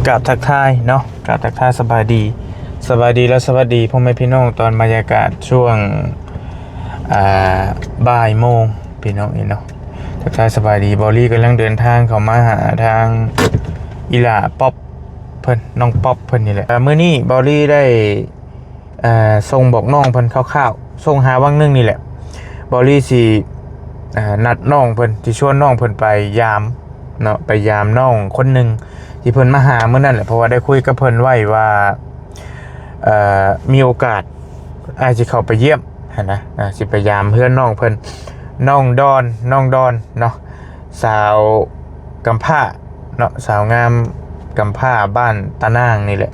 ກາບທັກທາຍເນາະ ກາບທັກທາຍສະບາຍດີ ສະບາຍດີ ແລະ ສະຫວັດດີພໍ່ແມ່ພີ່ນ້ອງ ຕອນບັນຍາກາດຊ່ວງ ອ່າ ບ່າຍໂມງ ພີ່ນ້ອງເອີຍເນາະ. ທັກທາຍສະບາຍດີ ເບົາລີກຳລັງເດີນທາງເຂົ້າມາຫາທາງອີ່ຫຼ້າປັອບເພິ່ນ ນ້ອງປັອບເພິ່ນນີ້ແຫຼະ. ມື້ນີ້ເບົາລີໄດ້ ເອີ່ ສົ່ງບອກນ້ອງເພິ່ນຄ່າວໆ ສົ່ງຫາວັງໜຶ່ງນີ້ແຫຼະ ເບົາລີຊິ ເອີ່ ນັດນ້ອງເພິ່ນ ຊິຊວນນ້ອງເພິ່ນໄປຢາມເນາະ ໄປຢາມນ້ອງຄົນໜຶ່ງທີ່ເພິ່ນມາຫາມື້ນັ້ນແຫຼະ ເພາະວ່າໄດ້ຄຸຍກັບເພິ່ນໄວ້ວ່າ ເອີ່ ມີໂອກາດອ້າຍຊິເຂົ້າໄປຢ້ຽມຫັ້ນນະ ເອີ່ ຊິໄປຢາມເຮືອນນ້ອງເພິ່ນ ນ້ອງດອນ ນ້ອງດອນເນາະ ສາວກຳພ້າເນາະ ສາວງາມກຳພ້າບ້ານຕານາງນີ້ແຫຼະ.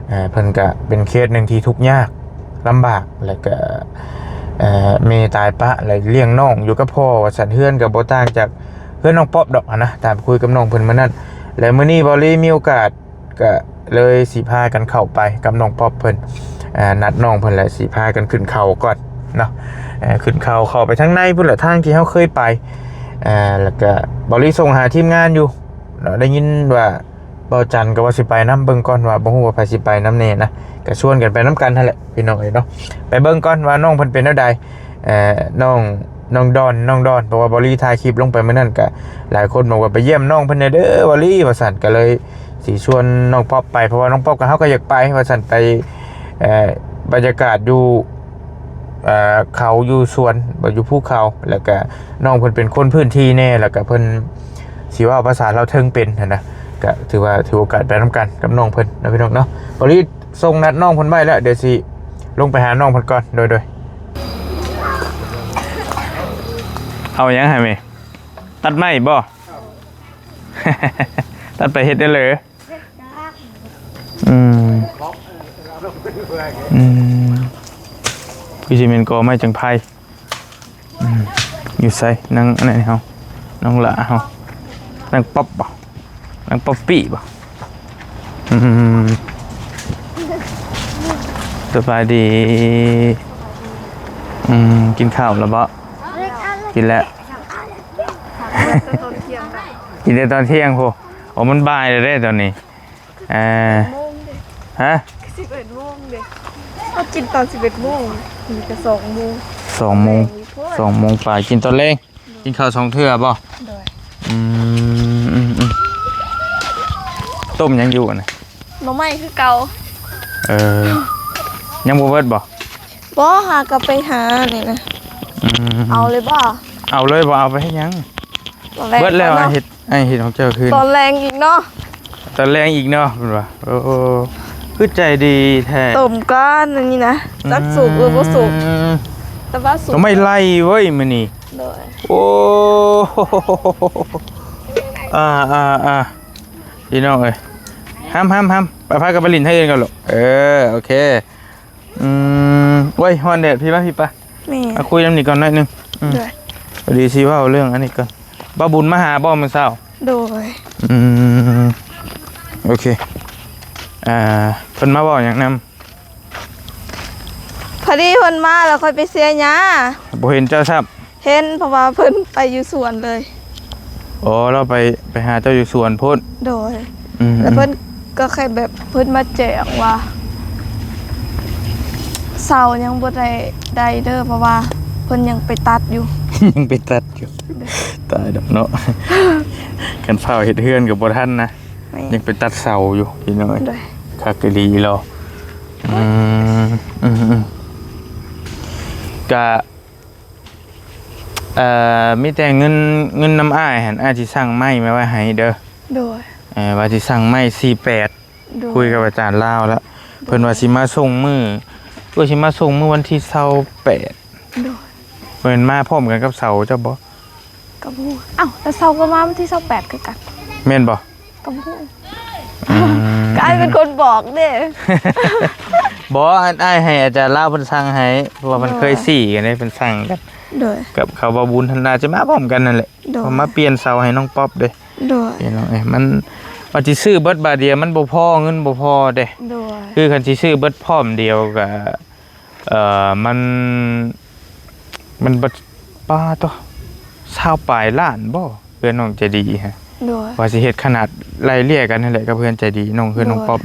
ເອີ່ ເພິ່ນກະເປັນເຄສໜຶ່ງທີ່ທຸກຍາກລຳບາກ ແລ້ວກະ ເອີ່ ແມ່ຕາຍປະ ແລ້ວລ້ຽງນ້ອງຢູ່ກັບພໍ່ວ່າຊັ້ນ. ເຮືອນກະບໍ່ຕ່າງຈາກເຮືອນນ້ອງປັອບດອກຫັ້ນນະ ຕາມຄຸຍກັບນ້ອງເພິ່ນມື້ນັ້ນ. ແລະ ມື້ນີ້ເບົາລີມີໂອກາດ ກະເລີຍຊິພາກັນເຂົ້າໄປກັບນ້ອງປັອບເພິ່ນ ເອີ່ ນັດນ້ອງເພິ່ນ ແລະ ຊິພາກັນຂຶ້ນເຂົາກ່ອນເນາະ ເອີ່ ຂຶ້ນເຂົາ ເຂົ້າໄປທາງໃນພຸ້ນແຫຼະ ທາງທີ່ເຮົາເຄີຍໄປ ເອີ່ ແລ້ວກະເບົາລີສົ່ງຫາທີມງານຢູ່ເນາະ ໄດ້ຍິນວ່າ ເບົາຈັນກໍວ່າຊິໄປນຳ ເບິ່ງກ່ອນວ່າ ບໍ່ຮູ້ວ່າໃຜຊິໄປນຳແດ່ນະ ກໍຊວນກັນໄປນຳກັນຫັ້ນແຫຼະພີ່ນ້ອງເອີຍເນາະ. ໄປເບິ່ງກ່ອນວ່ານ້ອງເພິ່ນເປັນແນວໃດ ເອີ່ ນ້ອງ ນ້ອງດອນ ນ້ອງດອນ ເພາະວ່າເບົາລີຖ່າຍຄລິບລົງໄປມື້ນັ້ນ ກໍຫຼາຍຄົນບອກວ່າ ໄປຢ້ຽມນ້ອງເພິ່ນແດ່ເດີເບົາລີ ວ່າຊັ້ນ. ກໍເລີຍຊິຊວນນ້ອງປັອບໄປ ເພາະວ່ານ້ອງປັອບກັບເຮົາກໍຢາກໄປ ວ່າຊັ້ນ ໄປ ເອີ່ ບັນຍາກາດຢູ່ ເອີ່ ເຂົາຢູ່ສວນ ບໍ່ຢູ່ພູເຂົາ ແລ້ວກະນ້ອງເພິ່ນເປັນຄົນພື້ນທີ່ແດ່ ແລ້ວກະເພິ່ນຊິເວົ້າພາສາລາວເທິງເປັນຫັ້ນນະ ກະຖືວ່າຖືໂອກາດໄປນຳກັນກັບນ້ອງເພິ່ນເນາະ ພີ່ນ້ອງເນາະ. ເບົາລີສົ່ງນັດນ້ອງເພິ່ນໄວ້ແລ້ວ ດຽວຊິລົງໄປຫານ້ອງເພິ່ນກ່ອນ. ໂດຍ ໂດຍ ເອົາຫຍັງໃຫ້ແມ່? ຕັດໄມ້ບໍ່? ຕັດໄປເຮັດແນວເລີ? ອືມ ອືມ ຄືຊິແມ່ນກໍໄມ້ຈັງໄພ. ອືມ ຢູ່ໃສນາງອັນນັ້ນເຮົາ ນ້ອງຫຼ້າເຮົາ ນາງປັອບບໍ່? ນາງປັອບປີ້ບໍ່? ອືມ ສະບາຍດີ. ອືມ ກິນເຂົ້າແລ້ວບໍ່? ກິນແລ້ວ ກິນແຕ່ຕອນທ່ຽງພຸ້ນ. ໂອ້ ມັນບ່າຍແລ້ວເດ້ຕອນນີ້. ອ່າ ໂມງເດ້ ຮະ? ສິບເອັດໂມງເດ້ ເຮົາກິນຕອນສິບເອັດໂມງ ນີ້ກໍສອງໂມງ ສອງໂມງ ແລງຢູ່ພຸ້ນ ສອງໂມງປາຍ ກິນຕອນແລງ. ກິນເຂົ້າສອງເທື່ອບໍ່? ໂດຍ ອືມ ອືມ ອືມ ຕົ້ມຫຍັງຢູ່ຫັ້ນນະ? ໜໍ່ໄມ້ຄືເກົ່າ. ເອີ ຍັງບໍ່ເບິດບໍ່? ບໍ່ ຫາກໍໄປຫານີ້ນະ. ອືມ ເອົາເລີຍບໍ່? ເອົາເລີຍບໍ່? ເອົາໄປເຮັດຫຍັງ? ຕອນແລງ ເບິດແລ້ວ ຕອນເນາະ ອ້າຍເຮັດ ອ້າຍເຮັດຂອງເຈົ້າຄືນ ຕອນແລງອີກເນາະ ຕອນແລງອີກເນາະ ເພິ່ນວ່າ. ໂອ້ ຄືໃຈດີແທ້. ຕົ້ມກ່ອນອັນນີ້ນະ ອືມ ຈັກສຸກຫຼືບໍ່ສຸກ ແຕ່ວ່າສຸກ. ໜໍ່ໄມ້ໄລ່ເວີຍມື້ນີ້. ໂດຍ ໂອ້ ອ່າໆໆ ພີ່ນ້ອງເອີຍ ຫ້າມໆໆ ໄປ ພາກັນໄປຫຼິ້ນທາງອື່ນກ່ອນລູກ. ເອີ ໂອເຄ. ອືມ ໂອ້ຍ ຮ້ອນແດດ ພີ່ມາ ພີ່ປະ ແມ່ນ ມາຄຸຍນຳນີ້ກ່ອນໜ້ອຍໜຶ່ງ. ອືມ ໂດຍ ພໍດີຊິເວົ້າເລື່ອງອັນນີ້ກ່ອນ. ບ່າວບຸນມາຫາບໍ່ມື້ເຊົ້າ? ໂດຍ ອືມ ໂອເຄ. ອ່າ ເພິ່ນມາເວົ້າຫຍັງນຳ? ພໍດີເພິ່ນມາແລ້ວ ຂ້ອຍໄປເສຍຫຍ້າ ບໍ່ເຫັນເຈົ້າຊ້ຳ. ເຫັນ ເພາະວ່າເພິ່ນໄປຢູ່ສວນເລີຍ. ອໍ ລາວໄປ ໄປຫາເຈົ້າຢູ່ສວນພຸ້ນ. ໂດຍ ອືມ ແລ້ວເພິ່ນ ອືມ ກໍແຄ່ແບບເພິ່ນມາແຈ້ງວ່າ ເສົາຍັງບໍ່ໄດ້ ໄດ້ເດີ ເພາະວ່າເພິ່ນຍັງໄປຕັດຢູ່ ຍັງໄປຕັດຢູ່. ໂດຍ ຕາຍດອກເນາະ ຄັນຟ້າວເຮັດເຮືອນກໍບໍ່ທັນນະ. ແມ່ນ ຍັງໄປຕັດເສົາຢູ່ພີ່ນ້ອງເອີຍ. ໂດຍ ຄັກອີ່ຫຼີເນາະ. ອືມ ອືມ ອືມ ກະ ເອີ່ ມີແຕ່ເງິນ ເງິນນຳອ້າຍຫັ້ນ ອ້າຍຊິສັ່ງໄມ້ມາໄວ້ໃຫ້ເດີ. ໂດຍ ເອີ່ ວ່າຊິສັ່ງໄມ້ສີ່ແປດ. ໂດຍ ຄຸຍກັບອາຈານລາວແລ້ວ. ໂດຍ ເພິ່ນວ່າຊິມາສົ່ງມື້ ເພິ່ນຊິມາສົ່ງມື້ວັນທີຊາວແປດ. ໂດຍ ເພິ່ນມາພ້ອມກັນກັບເສົາເຈົ້າບໍ່? ກໍບໍ່ຮູ້. ອ້າວ ແຕ່ເສົາກໍມາວັນທີຊາວແປດຄືກັນ ແມ່ນບໍ່? ກໍບໍ່ຮູ້. ອືມ ກໍອ້າຍເປັນຄົນບອກເດ້. ບໍ່ ອັນອ້າຍໃຫ້ອາຈານລາວເພິ່ນສັ່ງໃຫ້ ເພາະວ່າເພິ່ນ ໂດຍ ເຄີຍຊີ້ກັນເດ້ ເພິ່ນສັ່ງກັນ. ໂດຍ ກັບເຂົາວ່າບຸນຫັ້ນ ໜ້າຈະມາພ້ອມກັນນັ້ນແຫຼະ. ໂດຍ ເຂົາມາປ່ຽນເສົາໃຫ້ນ້ອງປັອບເດ້. ໂດຍ ພີ່ນ້ອງເອີຍ ມັນ ວ່າຊິຊື້ເບິດບາດດຽວມັນບໍ່ພໍ ເງິນບໍ່ພໍເດ້. ໂດຍ ຄືຄັນຊິຊື້ເບິດພ້ອມດຽວກໍ ເອີ່ ມັນ ມັນບໍ່ ປາໂຕ ຊາວປາຍລ້ານບໍ່ ເພື່ອນນ້ອງໃຈດີຮະ. ໂດຍ ວ່າຊິເຮັດຂະໜາດໄລ່ເລ່ຍກັນຫັ້ນແຫຼະ ກັບເຮືອນໃຈດີ ນ້ອງເຮືອນນ້ອງ ໂດຍ ປັອບ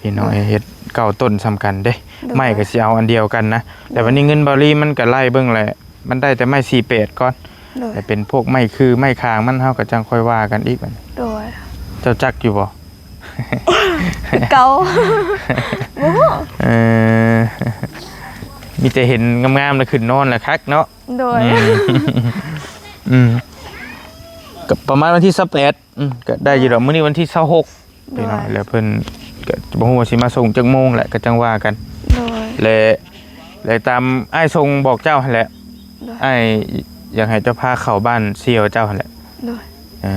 ພີ່ນ້ອງເອີຍ ເຮັດເກົ້າຕົ້ນສ່ຳກັນເດ້ ໂດຍ ໄມ້ກໍຊິເອົາອັນດຽວກັນນະ ແຕ່ບັດນີ້ເງິນເບົາລີມັນກໍໄລ່ເບິ່ງແຫຼະ ມັນໄດ້ແຕ່ໄມ້ສີ່ແປດກ່ອນ ໂດຍ ແຕ່ເປັນພວກໄມ້ຄືໄມ້ຄາງມັນ ເຮົາກໍຈັ່ງຄ່ອຍວ່າກັນອີກບັດນີ້ ໂດຍ ເຈົ້າຈັກຢູ່ບໍ່? ຄືເກົ່າ ບໍ່ຮູ້ ເອີ ມີແຕ່ເຫັນງາມໆແລ້ວຂຶ້ນນອນແລ້ວຄັກເນາະ ໂດຍ ອືມ ອືມ ກໍປະມານວັນທີຊາວແປດ ອືມ ກໍໄດ້ຢູ່ດອກ ມື້ນີ້ວັນທີຊາວຫົກ ໂດຍ ພີ່ນ້ອງ ແລ້ວເພິ່ນກໍບໍ່ຮູ້ວ່າຊິມາສົ່ງຈັກໂມງແຫຼະ ກໍຈັ່ງວ່າກັນ ໂດຍ ແລະ ແລະຕາມອ້າຍສົ່ງບອກເຈົ້າຫັ້ນແຫຼະ ໂດຍ ອ້າຍຢາກໃຫ້ເຈົ້າພາເຂົ້າບ້ານສ່ຽວເຈົ້າຫັ້ນແຫຼະ ໂດຍ ເອີ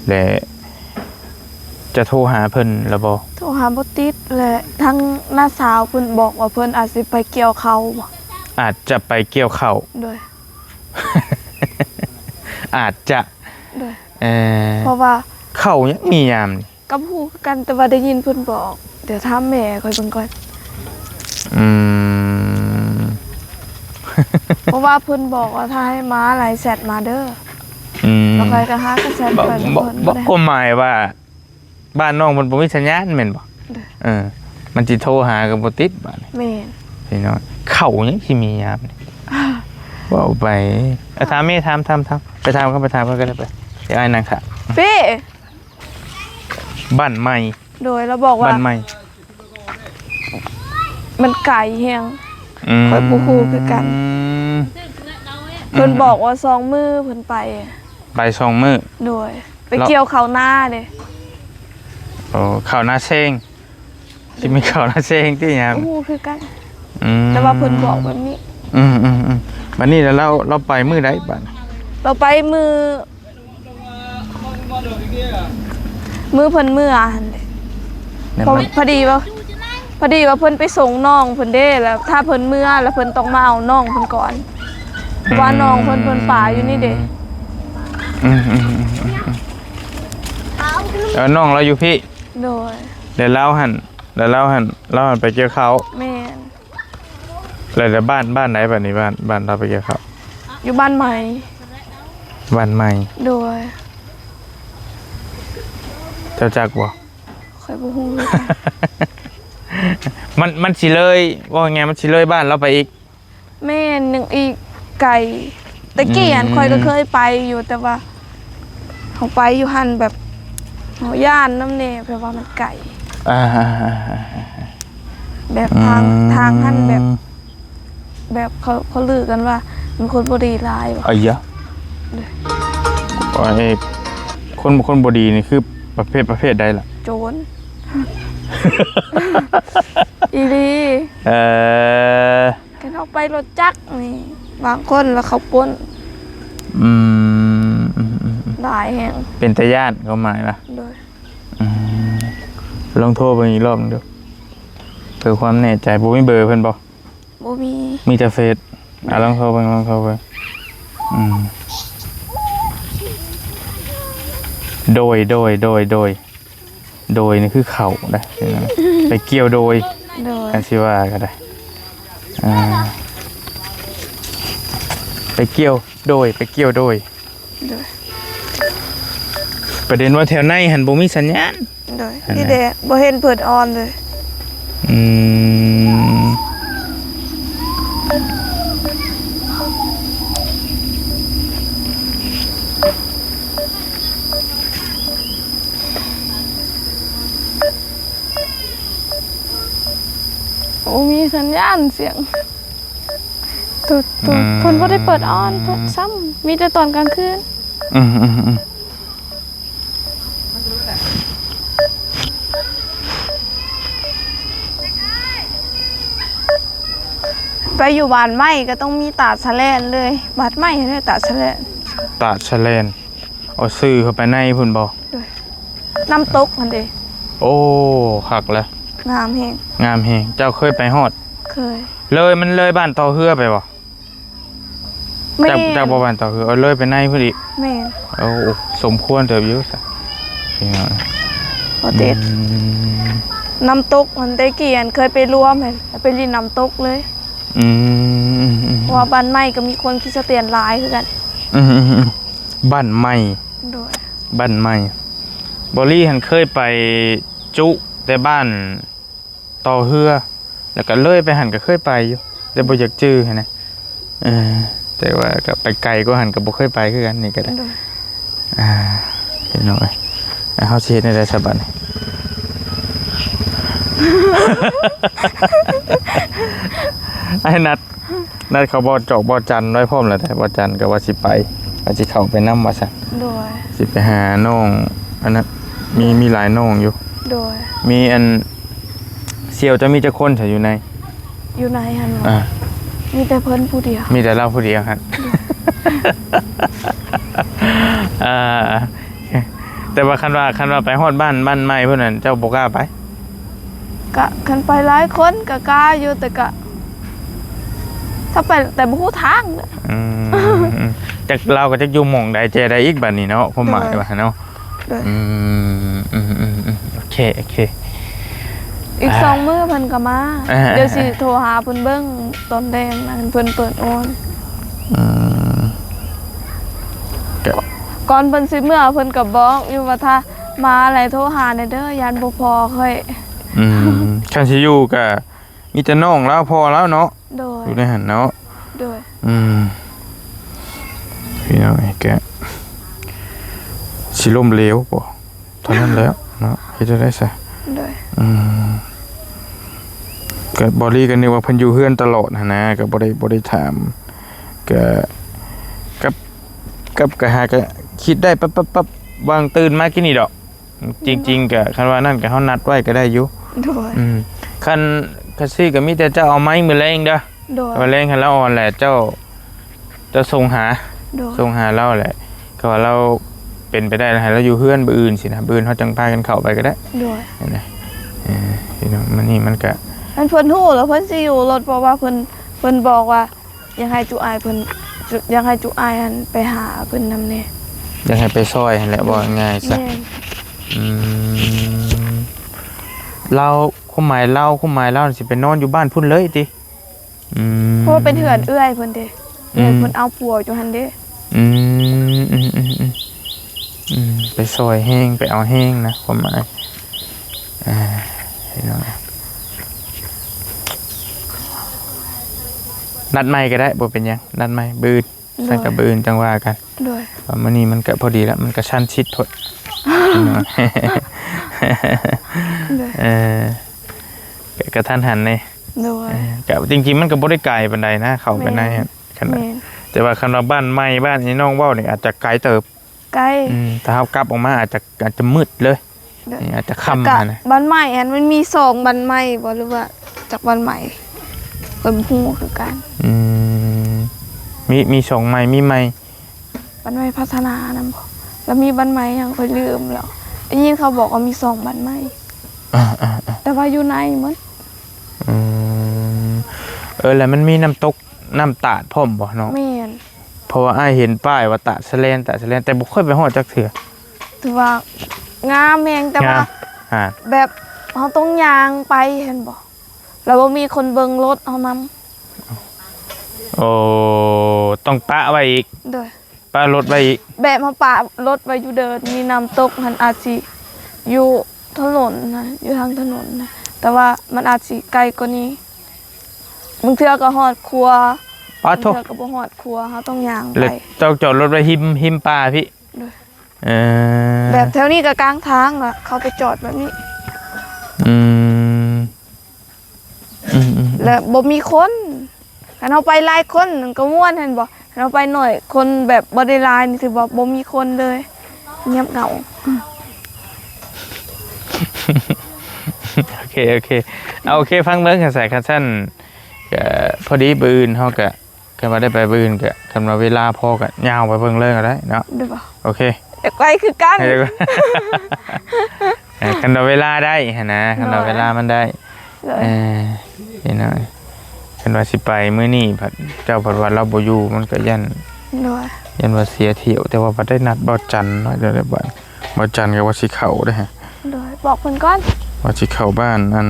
ແລະ ຈະໂທຫາເພິ່ນລະບໍ່? ໂທຫາບໍ່ຕິດ ແລະ ທາງນ້າສາວເພິ່ນບອກວ່າເພິ່ນອາດຊິໄປກ່ຽວເຂົ້າບໍ່? ອາດຈະໄປກ່ຽວເຂົ້າ ໂດຍ ອາດຈະ ໂດຍ ເອີ ເພາະວ່າ ເຂົ້າຍັງມີຍາມນີ້ ກໍບໍ່ຮູ້ຄືກັນ ແຕ່ວ່າໄດ້ຍິນເພິ່ນບອກ ດຽວຖາມແມ່ຂ້ອຍເບິ່ງກ່ອນ ອືມ ເພາະວ່າເພິ່ນບອກວ່າຖ້າໃຫ້ມາໃຫ້ແຊັດມາເດີ ອືມ ແລ້ວຂ້ອຍກໍຫາກໍແຊັດໄປ ບໍ່ ບໍ່ ບໍ່ ຄວາມໝາຍວ່າ ບ້ານນ້ອງເພິ່ນບໍ່ມີສັນຍານແມ່ນບໍ່? ໂດຍ ເອີ ມັນຊິໂທຫາກໍບໍ່ຕິດບາດນີ້ ແມ່ນ ພີ່ນ້ອງ ເຂົ້າຍັງຊິມີຍາມນີ້ ເວົ້າໄປ ເອົາ ຖາມແມ່ ຖາມ ຖາມ ຖາມ ໄປຖາມເຂົາ ໄປຖາມເຂົາກໍໄດ້ໄປ ດຽວອ້າຍນັ່ງຖ້າ ເປ້ ບ້ານໃໝ່ ໂດຍ ລາວບອກວ່າ ບ້ານໃໝ່ ມັນໄກແຮງ ອືມ ຂ້ອຍບໍ່ຮູ້ຄືກັນ ເພິ່ນບອກວ່າສອງມື້ເພິ່ນໄປ ໄປສອງມື້ ໂດຍ ໄປ ແລ້ວ ກ່ຽວເຂົ້ານາເດ້ ໂອ້ ເຂົ້ານາແຊງ ຊິມີເຂົ້ານາແຊງຕິຍາມ ບໍ່ຮູ້ຄືກັນ ອືມ ແຕ່ວ່າເພິ່ນບອກແບບນີ້ ອືມໆໆ ບັດນີ້ລະລາວ ລາວໄປມື້ໃດບັດ? ລາວໄປມື້ ມື້ເພິ່ນເມືອຫັ້ນເດ້ ແມ່ນ ເພາະ ບໍ່? ພໍດີວ່າ ພໍດີວ່າເພິ່ນໄປສົ່ງນ້ອງເພິ່ນເດ້ ແລ້ວຖ້າເພິ່ນເມືອ ແລ້ວເພິ່ນຕ້ອງມາເອົານ້ອງເພິ່ນກ່ອນ ເພາະວ່າ ອືມ ນ້ອງເພິ່ນ ເພິ່ນປາຢູ່ນີ້ເດ້ ອືມໆໆໆ ເອີ ນ້ອງລາວຢູ່ພີ້ ໂດຍ ແລ້ວລາວຫັ້ນ ແລ້ວລາວຫັ້ນ ລາວຫັ້ນໄປກ່ຽວເຂົ້າ ແມ່ນ ແລ້ວ ແລ້ວບ້ານ ບ້ານໃດບັດນີ້? ບ້ານ ບ້ານລາວໄປກ່ຽວເຂົ້າ ຢູ່ບ້ານໃໝ່ ບ້ານໃໝ່ ໂດຍ ເຈົ້າຈັກບໍ່? ຂ້ອຍບໍ່ຮູ້ຄືກັນ ມັນ ມັນຊິເລີຍ ເວົ້າງ່າຍໆ ມັນຊິເລີຍບ້ານລາວໄປອີກ ແມ່ນ ຍັງອີກໄກ ແຕ່ກີ້ຫັ້ນ ອືມ ຂ້ອຍກໍເຄີຍໄປຢູ່ ແຕ່ວ່າເຮົາໄປຢູ່ຫັ້ນແບບ ເຮົາຢ້ານນຳແດ່ ແບບວ່າມັນໄກ ອ່າ ແບບທາງ ອືມ ທາງຫັ້ນແບບ ແບບເຂົາ ເຂົາລືກັນວ່າມີຄົນບໍ່ດີຫຼາຍວ່າ ອາຍະ ໂດຍ ໂອ້ຍ ຄົນ ຄົນບໍ່ດີນີ້ຄືປະເພດ ປະເພດໃດລະ? ໂຈນ ອີ່ຫຼີ ເອີ ຄັນເຮົາໄປລົດຈັກນີ້ ບາງຄົນລະເຂົາປຸ້ນ ອືມ ອືມໆໆ ຫຼາຍແຮງ ເປັນຕາຢ້ານ ຄວາມໝາຍວ່າ ໂດຍ ອືມ ລອງໂທເບິ່ງອີກລອບໜຶ່ງດູ ເພື່ອຄວາມແນ່ໃຈ ບໍ່ມີເບີເພິ່ນບໍ່? ບໍ່ມີ ມີແຕ່ເຟສ ອ່ະ ລອງໂທເບິ່ງ ລອງໂທເບິ່ງ ອືມ ໂດຍ ໂດຍ ໂດຍ ໂດຍ ໂດຍນີ້ຄືເຂົ້າເດ້ ໄປກ່ຽວໂດຍ ໂດຍ ຄັນຊິວ່າກໍໄດ້ ອ່າ ໄປກ່ຽວໂດຍ ໄປກ່ຽວໂດຍ ໂດຍ ປະເດັນວ່າແຖວໃນຫັ້ນບໍ່ມີສັນຍານ ໂດຍ ຫັ້ນນະ ນີ້ເດ້ ບໍ່ເຫັນເພິ່ນອອນເລີຍ ອືມ ບໍ່ມີສັນຍານສຽງ ໂຕ ໂຕ ອືມ ເພິ່ນບໍ່ໄດ້ເປີດອອນ ໂທດຊ້ຳ ມີແຕ່ຕອນກາງຄືນ ອືມໆໆ ໄປຢູ່ບ້ານໃໝ່ກໍຕ້ອງມີຕາດສະແລນເລີຍ ບ້ານໃໝ່ເລີຍຕາດສະແລນ ຕາດສະແລນ ເອົາຊື່ເຂົ້າໄປໃນພຸ້ນບໍ່? ໂດຍ ນ້ຳຕົກຫັ້ນເດ. ໂອ້ ຄັກແຫຼະ ງາມແຮງ ງາມແຮງ. ເຈົ້າເຄີຍໄປຮອດ? ເຄີຍ. ເລີຍ ມັນເລີຍບ້ານຕໍ່ເຮືອໄປບໍ່? ແມ່ນ. ຈາກ ຈາກບໍ່ບ້ານຕໍ່ເຮືອ ເອີ ເລີຍໄປໃນພຸ້ນອີກ. ແມ່ນ. ໂອ້ ສົມຄວນເຕີບຢູ່ຊະ ພີ່ນ້ອງ. ບໍ່ຕິດ ອືມ ນ້ຳຕົກຫັ້ນ ແຕ່ກີ້ຫັ້ນເຄີຍໄປລວມຫັ້ນ ໄປຫຼິ້ນນ້ຳຕົກເລີຍ. ອືມ ເພາະວ່າບ້ານໃໝ່ກໍມີຄົນຄຣິສຕຽນຫຼາຍຄືກັນ. ອືມ ບ້ານໃໝ່ ໂດຍ ບ້ານໃໝ່. ບໍລີຫັ້ນເຄີຍໄປຈຸແຕ່ບ້ານຕໍ່ເຮືອ ແລ້ວກໍເລີຍໄປຫັ້ນກໍເຄີຍໄປຢູ່ ແຕ່ບໍ່ຢາກຈື່ຫັ້ນນະ. ເອີ ແຕ່ວ່າກໍໄປໄກກວ່າຫັ້ນກໍບໍ່ເຄີຍໄປຄືກັນ ນີ້ກໍໄດ້. ໂດຍ ອ່າ ພີ່ນ້ອງເອີຍ ອ່າ ເຮົາຊິເຮັດແນວໃດຊະບັດນີ້? ອ້າຍນັດ ນັດເຂົາບໍ່ຈອກບໍ່ຈັນໄວ້ພ້ອມແລ້ວເດ້ ບໍ່ຈັນກໍວ່າຊິໄປ ວ່າຊິເຂົ້າໄປນຳວ່າຊັ້ນ. ໂດຍ ຊິໄປຫານ້ອງອັນນັ້ນ ມີ ມີຫຼາຍນ້ອງຢູ່. ໂດຍ ມີອັນ ສ່ຽວເຈົ້າມີຈັກຄົນຊະຢູ່ໃນ ຢູ່ໃນຫັ້ນຫວາ? ອ່າ ມີແຕ່ເພິ່ນຜູ້ດຽວ ມີແຕ່ລາວຜູ້ດຽວຫັ້ນ. ອ່າ ແຕ່ວ່າຄັນວ່າ ຄັນວ່າໄປຮອດບ້ານ ບ້ານໃໝ່ພຸ້ນນັ້ນ ເຈົ້າບໍ່ກ້າໄປ? ກະຄັນໄປຫຼາຍຄົນກະກ້າຢູ່ ແຕ່ກະ ຖ້າໄປແຕ່ບໍ່ຮູ້ທາງເດີ. ອືມ ອືມ ຈັກລາວກໍຈັກຢູ່ໝ່ອງໃດແຈໃດອີກບາດນີ້ເນາະ ຄວາມໝາຍ ໂດຍ ວ່າເນາະ. ໂດຍ ອືມ ອືມ ອືມ ອືມ ໂອເຄ ໂອເຄ ອີກ ອ່າ ສອງມື້ເພິ່ນກໍມາ. ອ່າ ດຽວຊິໂທຫາເພິ່ນເບິ່ງຕອນແລງນະ ເພິ່ນເປີດໂອນ. ອືມ ກະ ກ່ອນເພິ່ນຊິເມືອ ເພິ່ນກໍບອກຢູ່ວ່າ ຖ້າມາແລ້ວໂທຫາແດ່ເດີ ຢ້ານບໍ່ພໍຂ້ອຍ. ອືມ ຄັນຊິຢູ່ກະມີແຕ່ນ້ອງລາວ ພໍ່ລາວເນາະ. ໂດຍ ຢູ່ໃນຫັ້ນເນາະ. ໂດຍ ອືມ ພີ່ນ້ອງເອີຍ ກະຊິລົ້ມເຫຼວບໍ່ ເທົ່ານັ້ນແຫຼະເນາະ ເຮັດຈັ່ງໃດຊະ? ໂດຍ ອືມ ກະ ບໍລີກໍນຶກວ່າເພິ່ນຢູ່ເຮືອນຕະຫຼອດຫັ້ນນະ ກໍບໍ່ໄດ້ ບໍ່ໄດ້ຖາມ ກະ ກັບ ກັບ ກະຫາກະຄິດໄດ້ປັບໆໆ ຫວ່າງຕື່ນມາກີ້ນີ້ດອກ. ຈິງໆ ກະຄັນວ່ານັ້ນກະເຮົານັດໄວ້ກໍໄດ້ຢູ່. ໂດຍ ອືມ ຄັນ ຄັນຊີ້ກໍມີແຕ່ເຈົ້າເອົາໄມ້ມື້ແລງເດີ. ໂດຍ ມື້ແລງຄັນລາວອ່ອນແຫຼະ ເຈົ້າ ເຈົ້າສົ່ງຫາ. ໂດຍ ສົ່ງຫາລາວແຫຼະ ກໍວ່າລາວເປັນໄປໄດ້ໃຫ້ລາວຢູ່ເຮືອນມື້ອື່ນຊີ້ນະ ມື້ອື່ນເຮົາຈັ່ງພາກັນເຂົ້າໄປກໍໄດ້. ໂດຍ ເຫັນໄດ? ເອີ ພີ່ນ້ອງ ມື້ນີ້ມັນກະ ອັນເພິ່ນຮູ້ແລ້ວເພິ່ນຊິຢູ່ລົດ ເພາະວ່າເພິ່ນ ເພິ່ນບອກວ່າ ຢາກໃຫ້ຈຸອ້າຍເພິ່ນ ຢາກໃຫ້ຈຸອ້າຍຫັ້ນໄປຫາເພິ່ນນຳແດ່ ຢາກໃຫ້ໄປຊ່ອຍຫັ້ນແຫຼະ ເອີ ເວົ້າງ່າຍໆຊະ. ແມ່ນ ອືມ ລາວ ຄວາມໝາຍລາວ ຄວາມໝາຍລາວຊິໄປນອນຢູ່ບ້ານພຸ້ນເລີຍຕິ? ອືມ ເພາະວ່າເປັນເຮືອນເອື້ອຍເພິ່ນເດ້. ອືມ ເອື້ອຍເພິ່ນເອົາຜົວຢູ່ຫັ້ນເດ້. ອືມ ອືມ ອືມ ອືມ ອືມ ໄປຊ່ອຍແຮງ ໄປເອົາແຮງນະ ຄວາມໝາຍ. ອ່າ ພີ່ນ້ອງ ນັດໃໝ່ກໍໄດ້ ບໍ່ເປັນຫຍັງ ນັດໃໝ່ມື້ອື່ນ. ໂດຍ ຊັ້ນກໍມື້ອື່ນຈັ່ງວ່າກັນ. ໂດຍ ວ່າມື້ນີ້ມັນກໍພໍດີລະ ມັນກໍຊັນຊິດໂພດ. ໂດຍ ເອີ ກໍ ກະທັນຫັນເດ້. ໂດຍ ເອີ ກະ ຈິງໆ ມັນກໍບໍ່ໄດ້ໄກປານໃດນະ ເຂົ້າໄປໃນ ແມ່ນ ຂະໜາດ ແມ່ນ ແຕ່ວ່າຄັນວ່າບ້ານໃໝ່ ບ້ານທີ່ນ້ອງເວົ້ານີ້ອາດຈະໄກເຕີບ. ໄກ ອືມ ຖ້າເຮົາກັບອອກມາອາດຈະ ອາດຈະມືດເລີຍ. ໂດຍ ອາດຈະຄ່ຳຫັ້ນນະ. ບ້ານໃໝ່ຫັ້ນມັນມີສອງບ້ານໃໝ່ບໍ່ ຫຼືວ່າຈັກບ້ານໃໝ່ ຂ້ອຍບໍ່ຮູ້ຄືກັນ. ອືມ ມີ ມີສອງໃໝ່ ມີໃໝ່ ບ້ານໃໝ່ພັດທະນານຳບໍ່ ແລ້ວມີບ້ານໃໝ່ຫຍັງຂ້ອຍລືມແລ້ວ ໄດ້ຍິນເຂົາບອກວ່າມີສອງບ້ານໃໝ່. ອ່າໆໆ ແຕ່ວ່າຢູ່ໃນໝົດ. ອືມ ເອີ ແລ້ວມັນມີນ້ຳຕົກ ນ້ຳຕາດພ້ອມບໍ່ນ້ອງ? ແມ່ນ ເພາະວ່າອ້າຍເຫັນປ້າຍວ່າຕາດສະແລນ ຕາດສະແລນ ແຕ່ບໍ່ເຄີຍໄປຮອດຈັກເທື່ອ. ຖືວ່າງາມແຮງ ແຕ່ວ່າ ງາມ ອ່າ ແບບເຮົາຕ້ອງຍ່າງໄປ ເຫັນບໍ່ ແລ້ວບໍ່ມີຄົນເບິ່ງລົດເຮົານຳ. ໂອ້ ຕ້ອງປະໄວ້ອີກ. ໂດຍ ປະລົດໄວ້ອີກ ແບບເຮົາປະລົດໄວ້ຢູ່ເດີ່ນ ມີນ້ຳຕົກຫັ້ນອາດຊິຢູ່ຖະໜົນນະ ຢູ່ທາງຖະໜົນນະ ແຕ່ວ່າມັນອາດຊິໄກກວ່ານີ້ ບາງເທື່ອກໍຮອດຂົວ ປາໂທ້ ບາງເທື່ອກໍບໍ່ຮອດຂົວ ເຮົາຕ້ອງຍ່າງໄປ. ແລ້ວເຈົ້າຈອດລົດໄວ້ຮິມ ຮິມປ່າພີ້? ໂດຍ ເອີ ແບບແຖວນີ້ກໍກາງທາງລະ ເຂົາໄປຈອດແບບນີ້. ອືມ ອືມໆໆ ແລ້ວບໍ່ມີຄົນ ຄັນເຮົາໄປຫຼາຍຄົນມັນກໍມ່ວນ ເຫັນບໍ່? ຄັນເຮົາໄປໜ້ອຍ ຄົນແບບບໍ່ໄດ້ຫຼາຍນີ້ ຖືວ່າບໍ່ມີຄົນເລີຍ ງຽບເຫງົາ. ໂອເຄ ໂອເຄ ເອົາ ໂອເຄ ຟັງເບິ່ງ ຄັນຊັ້ນ ຄັນຊັ້ນ ກະພໍດີ ມື້ອື່ນເຮົາກະ ຄັນວ່າໄດ້ໄປມື້ອື່ນກະ ຄັນວ່າເວລາພໍກະຍາວໄປເບິ່ງເລີຍກໍໄດ້ເນາະ. ໂດຍ ໂອເຄ ຢາກໄປຄືກັນ ເອີ ຄັນວ່າເວລາໄດ້ຫັ້ນນະ ຄັນວ່າ ໂດຍ ເວລາມັນໄດ້. ໂດຍ ເອີ ພີ່ນ້ອງ ຄັນວ່າຊິໄປມື້ນີ້ພັດ ເຈົ້າພັດວ່າລາວບໍ່ຢູ່ ມັນກໍຢ້ານ ໂດຍ ຢ້ານວ່າເສຍຖ້ຽວ ແຕ່ວ່າພັດໄດ້ນັດບ່າວຈັນເນາະ ດຽວໄດ້ບາດ ບ່າວຈັນກໍວ່າຊິເຂົ້າເດ້. ໂດຍ ບອກເພິ່ນກ່ອນ ວ່າຊິເຂົ້າບ້ານ ອັນ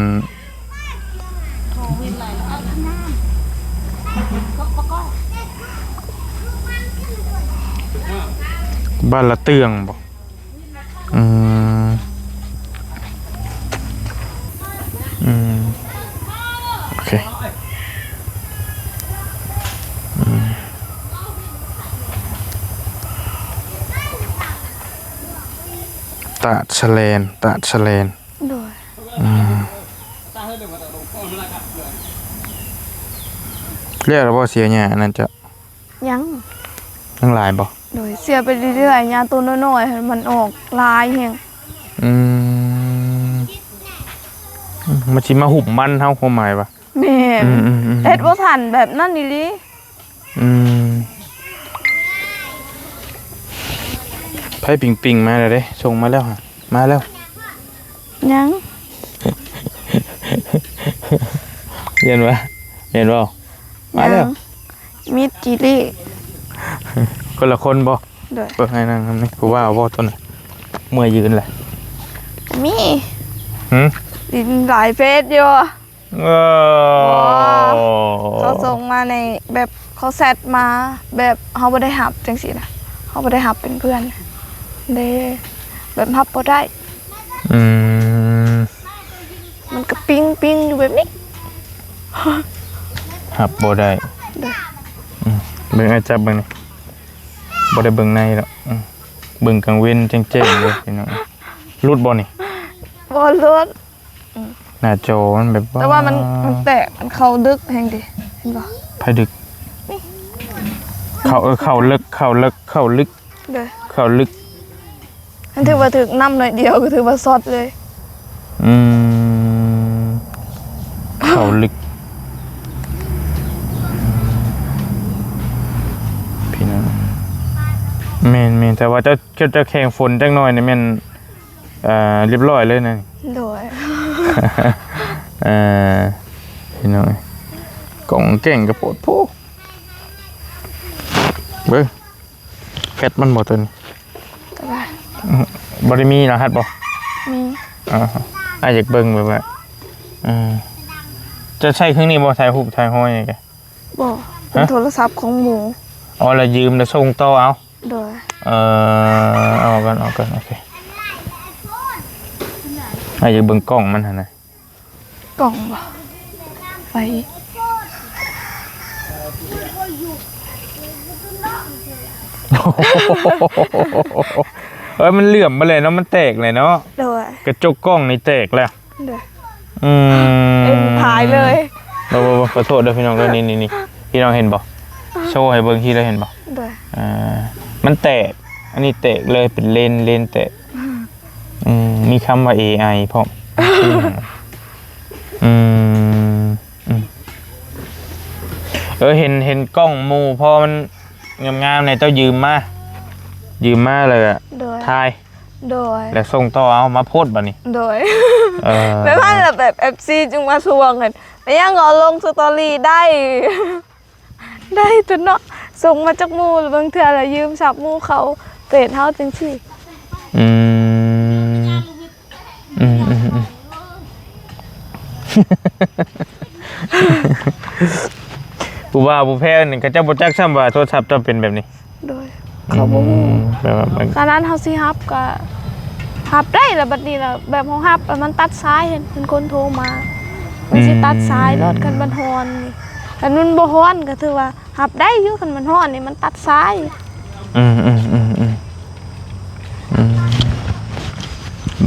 ບ້ານລະເຕືອງບໍ? ອືມ ອືມ ໂອເຄ ອືມ ຕາດສະແລນ ຕາດສະແລນ ໂດຍ ອືມ ແລ້ວລະບໍ່ ເສຍຫຍ້າອັນນັ້ນເຈົ້າ? ຍັງ ຍັງຫຼາຍບໍ່? ໂດຍ ເສຍໄປເລື້ອຍໆ ຫຍ້າໂຕນ້ອຍໆ ມັນອອກຫຼາຍແຮງ ອືມ ມັນຊິມາຫຸ້ມມັນເຮົາ ຄວາມໝາຍວ່າ ແມ່ນ ອືມໆໆ ເຮັດບໍ່ທັນແບບນັ້ນອີ່ຫຼີ ອືມ ໄຜປິງໆ ມາແລ້ວເດ້ ສົ່ງມາແລ້ວຫະ ມາແລ້ວ ຍັງ ແມ່ນບໍ່? ແມ່ນບໍ່? ມາແລ້ວ ຍັງ ມິດຈີລີ ຄົນລະຄົນບໍ່? ໂດຍ ເບິ່ງໃຫ້ນັ່ງນຳນີ້ ຜູ້ວ່າວບໍ່ຕົວນັ້ນ ເມື່ອຍຢືນແຫຼະ ມີ ຫື? ຫຼິ້ນຫຼາຍເຟສຢູ່ ເອີ ບໍ່ ເຂົາສົ່ງມາໃນ ແບບເຂົາແຊັດມາ ແບບເຮົາບໍ່ໄດ້ຮັບຈັ່ງຊີ້ນະ ເຮົາບໍ່ໄດ້ຮັບເປັນເພື່ອນເດ້ ແບບຮັບບໍ່ໄດ້ ອືມ ມັນກະປິງໆ ຢູ່ແບບນີ້ ຮັບບໍ່ໄດ້ ໂດຍ ອືມ ເບິ່ງ ອ້າຍຈັບເບິ່ງນີ້ ບໍ່ໄດ້ເບິ່ງໃນດອກ ອືມ ເບິ່ງກາງເວັນແຈ້ງໆ ເລີຍພີ່ນ້ອງ ຫຼຸດບໍ່ນີ້? ບໍ່ຫຼຸດ ອືມ ໜ້າຈໍມັນແບບ ແຕ່ວ່າມັນ ມັນແຕກ ມັນເຂົ້າເລິກແຮງເດ ເຫັນບໍ່? ໃຜເລິກ? ນີ້ ເຂົ້າ ເອີ ເຂົ້າເລິກ ເຂົ້າເລິກ ເຂົ້າເລິກ ໂດຍ ເຂົ້າເລິກ ມັນຖືວ່າຖືກນ້ຳໜ້ອຍດຽວກໍຖືວ່າຊັອດເລີຍ ອືມ ເຂົ້າເລິກ ພີ່ນ້ອງ ແມ່ນໆ ແຕ່ວ່າເຈົ້າ ເຈົ້າ ເຈົ້າແຂ່ງຝົນຈັກໜ້ອຍນີ້ແມ່ນ ເອີ ລຽບຮ້ອຍເລີຍນະ ໂດຍ ເອີ ພີ່ນ້ອງເອີຍ ກ້ອງແກ້ງກະໂພດໂພ ເບິ່ງ ແຟດມັນບໍ່ຕົວນີ້ ກໍໄດ້ ອືມ ບໍ່ໄດ້ມີລະຫັດບໍ່? ມີ ອ່າ ອ້າຍຢາກເບິ່ງແບບວ່າ ເອີ ເຈົ້າໃຊ້ເຄື່ອງນີ້ບໍ່? ຖ່າຍຮູບຖ່າຍຮອຍນີ້ກະ ບໍ່ ເປັນ ຮະ? ໂທລະສັບຂອງໝູ່ ອໍ ລະຢືມລະສົ່ງຕໍ່ເອົາ ໂດຍ ເອີ ເອົາກ່ອນ ເອົາກ່ອນ ໂອເຄ ອ້າຍຢາກເບິ່ງກ້ອງມັນຫັ້ນນະ ກ້ອງບໍ່? ໄປ ເອີ ມັນເຫຼື້ອມໄປແລ້ວເນາະ ມັນແຕກແລ້ວເນາະ ໂດຍ ກະຈົກກ້ອງນີ້ແຕກແລ້ວ ໂດຍ ອືມ ເປັນພາຍເລີຍ ບໍ່ ບໍ່ ບໍ່ ຂໍໂທດເດີພີ່ນ້ອງເດີ ນີ້ໆ ພີ່ນ້ອງເຫັນບໍ່? ໂຊໃຫ້ເບິ່ງ ທີ່ລະເຫັນບໍ່? ໂດຍ ເອີ ມັນແຕກ ອັນນີ້ແຕກເລີຍ ເປັນເລນ ເລນແຕກ ອືມ ອືມ ມີຄຳວ່າເອໄອພ້ອມ ອືມ ອືມ ເອີ ເຫັນ ເຫັນກ້ອງໝູ່ພໍມັນງາມໆ ແດ່ ເຈົ້າຢືມມາ ຢືມມາແລ້ວກະ ໂດຍ ຖ່າຍ ໂດຍ ແລ້ວສົ່ງຕໍ່ເອົາມາໂພສບາດນີ້ ໂດຍ ເອີ ແບບນັ້ນລະ ແບບເອັຟຊີຈຶ່ງມາທວງຫັ້ນ ແມ່ນຫຍັງເອົາລົງສະຕໍຣີໄດ້ ໄດ້ຕົວະເນາະ ສົ່ງມາຈາກໝູ່ ລະບາງເທື່ອລະຢືມສັບໝູ່ເຂົາ ເຟສເຮົາຈັ່ງຊີ້ ອືມ ອືມ ອືມ ອືມ ຜູ້ບ່າວຜູ້ແພວນີ້ ເຂົາເຈົ້າບໍ່ຈັກຊ້ຳວ່າໂທລະສັບເຈົ້າເປັນແບບນີ້ ໂດຍ ເຂົາບໍ່ຮູ້ ອືມ ແບບວ່າມັນ ຂະໜາດເຮົາຊິຮັບກະຮັບໄດ້ລະ ບາດນີ້ລະ ແບບເຮົາຮັບລະມັນຕັດສາຍ ເຫັນ ເຫັນຄົນໂທມາ ມັນຊິຕັດສາຍໂລດ ອືມ ຄັນມັນຮ້ອນນີ້ ຄັນມັນບໍ່ຮ້ອນກະຖືວ່າຮັບໄດ້ຢູ່ ຄັນມັນຮ້ອນນີ້ມັນຕັດສາຍ ອືມ ອືມ ອືມ ອືມ ອືມ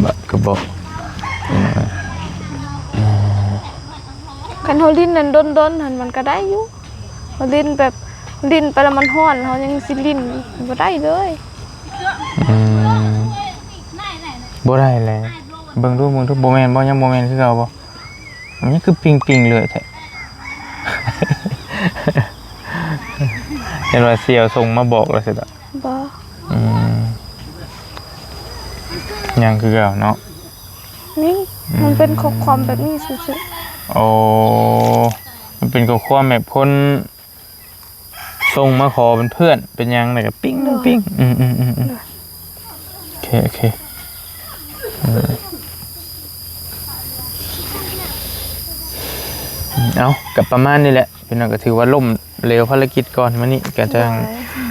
ບາດກະບອກ ອືມ ຄັນເຮົາຫຼິ້ນນັ້ນດົນໆຫັ້ນມັນກະໄດ້ຢູ່ ເຮົາຫຼິ້ນແບບຫຼິ້ນໄປລະມັນຮ້ອນ ເຮົາຍັງຊິຫຼິ້ນບໍ່ໄດ້ເລີຍ ອືມ ບໍ່ໄດ້ແຫຼະ ເບິ່ງດູ ເບິ່ງດູ ບໍ່ແມ່ນບໍ່ ຍັງບໍ່ແມ່ນຄືເກົ່າບໍ່ ມັນຍັງຄືປິງໆເລື້ອຍແທ້ ເຫັນວ່າສ່ຽວສົ່ງມາບອກແລ້ວຊິດອກ ບໍ່ ອືມ ຍັງຄືເກົ່າເນາະ ນີ້ ອືມ ມັນເປັນຂໍ້ຄວາມແບບນີ້ຊື່ໆ ໂອ້ ມັນເປັນຂໍ້ຄວາມແບບຄົນ ສົ່ງມາຂໍເປັນເພື່ອນເປັນຫຍັງ ແລ້ວກະປິ້ງ ໂດຍ ປິ້ງ ອືມ ໂດຍ ໂອເຄ ໂອເຄ ເອີ ເອົາ ກະປະມານນີ້ແຫຼະ ພີ່ນ້ອງ ກະຖືວ່າລົ້ມເຫຼວພາລະກິດກ່ອນມື້ນີ້ ກະຈັ່ງ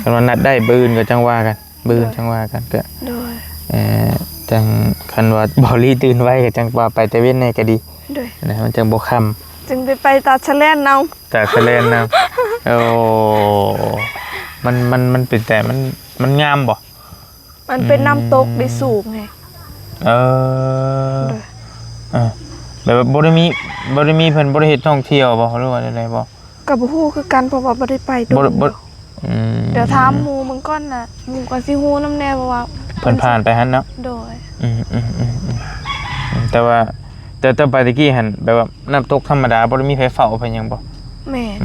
ໂດຍ ຄັນວ່ານັດໄດ້ມື້ອື່ນກະຈັ່ງວ່າກັນ ມື້ອື່ນ ໂດຍ ຈັ່ງວ່າກັນ ກະ ໂດຍ ເອີ ຈັ່ງ ຄັນວ່າບໍ່ລີຕື່ນໄວກໍຈັ່ງວ່າໄປແຕ່ເວັນແດ່ກໍດີ ໂດຍ ນະ ມັນຈັ່ງບໍ່ຄ່ຳ ຈຶ່ງໄດ້ໄປຕາດສະແລນນຳ ຕາດສະແລນນຳ ໂອ້ ມັນ ມັນ ມັນເປັນແຕ່ ມັນ ມັນງາມບໍ່? ມັນເປັນ ອືມ ນ້ຳຕົກໄດ້ສູງໄງ ເອີ ໂດຍ ເອີ ແບບວ່າບໍ່ໄດ້ມີ ບໍ່ໄດ້ມີເພິ່ນບໍ່ໄດ້ເຮັດທ່ອງທ່ຽວບໍ່ ຫຼືວ່າໃດໆບໍ່? ກໍບໍ່ຮູ້ຄືກັນ ເພາະວ່າບໍ່ໄດ້ໄປດົນ ບໍ່ ບໍ່ ດອກ ອືມ ດຽວຖາມໝູ່ເບິ່ງກ່ອນນະ ໝູ່ກໍຊິຮູ້ນຳແດ່ ເພາະວ່າເພິ່ນຜ່ານໄປຫັ້ນເນາະ ໂດຍ ອືມໆໆໆ ແຕ່ວ່າ ແຕ່ ແຕ່ໄປແຕ່ກີ້ຫັ້ນ ແບບວ່ານ້ຳຕົກທຳມະດາ ບໍ່ໄດ້ມີໃຜເຝົ້າໃຜຫຍັງບໍ່? ແມ່ນ